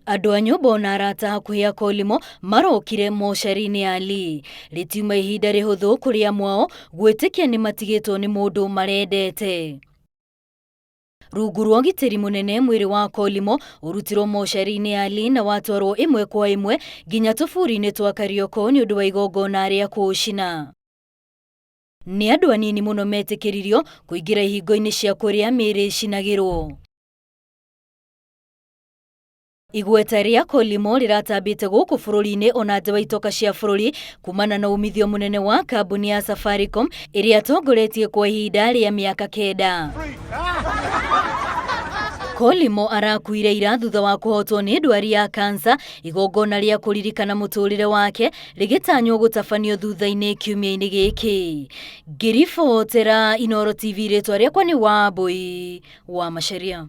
Andũ a nyũmba ona arata hakuhĩ a Kolimo marokire mocarĩ-inĩ ya Lee. Rĩtiuma ihinda rĩhũthũ kũrĩ amwe ao gwĩtĩkia nĩ matigĩtwo nĩ mũndũ marendete. Rungu rwa ũgitĩri mũnene, mwĩrĩ wa Kolimo ũrutirwo mocarĩ-inĩ ya Lee na watwarwo ĩmwe kwa ĩmwe nginya tũburi-inĩ twa Karioko nĩ ũndũ wa igongona rĩa kũũcina. Nĩ andũ anini mũno metĩkĩririo kũingĩra ihingo-inĩ cia kũrĩa mĩĩrĩ ĩcinagĩrwo. Igweta rĩa Kolimo rĩratambĩte gũkũ bũrũri-inĩ ona nja wa itoka cia bũrũri kumana na umithio mũnene wa kambuni ya Safaricom ĩrĩa atongoretie kwa ihinda rĩa mĩaka kenda. Kolimo arakuire ira thutha wa kũhotwo nĩ ndwari ya kansa, igongona rĩa kũririkana mũtũrĩre wake rĩgĩtanywo gũtabanio thutha-inĩ kiumia-inĩ gĩkĩ. Ngĩribotera Inooro TV rĩtwa rĩakwa nĩ Wambui wa Macharia.